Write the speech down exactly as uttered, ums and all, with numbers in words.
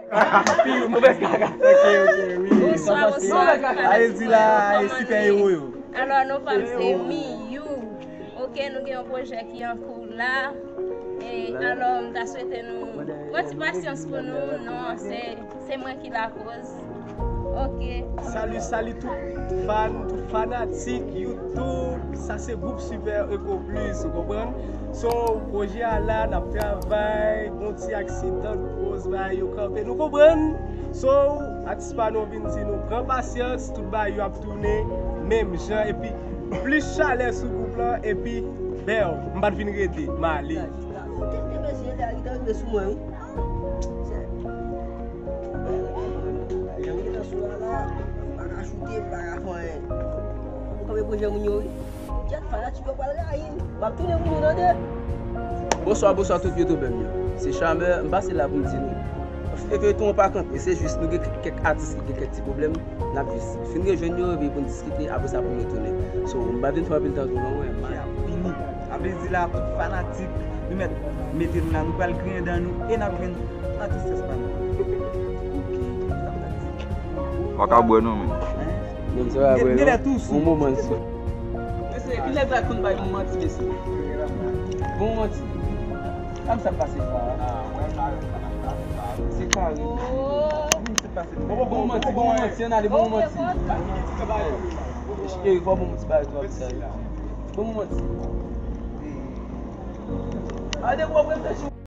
Pi, ou move kaka. Ok, ok, wi. Bonswa, bonswa. Ayiti la, e sipè ewo yo. Alò, nou pa se Miyou. Ok, nou gen yon pwojè ki an kou la. E alò, m ta swete nou pran ti pasyans pou nou. Non, se, se mwen ki lakoz. Ok. Salut, salut tout fan, tout fanatik YouTube. Sa se gwoup Super Eco Plus, ou konprann? So, pwojè a la, n ap travay, gon ti aksidan, nou poz bagay yo kanpe, nou konprann? So, atis pa nou vin di nou pran pasyans, tout bagay yo ap tounen menm jan, epi plis chalè sou gwoup lan, epi bèw, m pa t vin rete, m ale. Ou te, te mesye, li te rive sou mwen, wi. Jan m gentan sou la la, m pa ka choute, m pa ka fè anyen. M kanpe pwojè moun yo, wi. Kèt, fanatik yo pral rayi m. M ap tounen moun yo, tande. Bonswa, bonswa tout youtubè m yo. Se Chamè, m pase la pou m di nou. Feyton an pa kanpe, se jis nou gen kèk atis ki gen kèk ti pwoblèm, n ap jis fin rejwenn yo, epi pou n diskite, apre sa pou n retounen. So, m pa vin fè anpil tan tou non, mwen. Fini. Sa vle di la, tout fanatik, nou mèt mete nou la, nou pral griyen dan nou e n ap jwenn atis pa nou. Ou ka bwè non, men. Menm se pa vre non. Gen lè tou sou. Yon moman sou. Mesye, kilè sa konn bay bon manti, mesye? Bon manti. Sa m sa pase pa. Se kare. Bon manti, bon manti, ann ale bon manti. E, fò bon manti, bay twòp sa. Bon manti. Ade, w ap reflechi,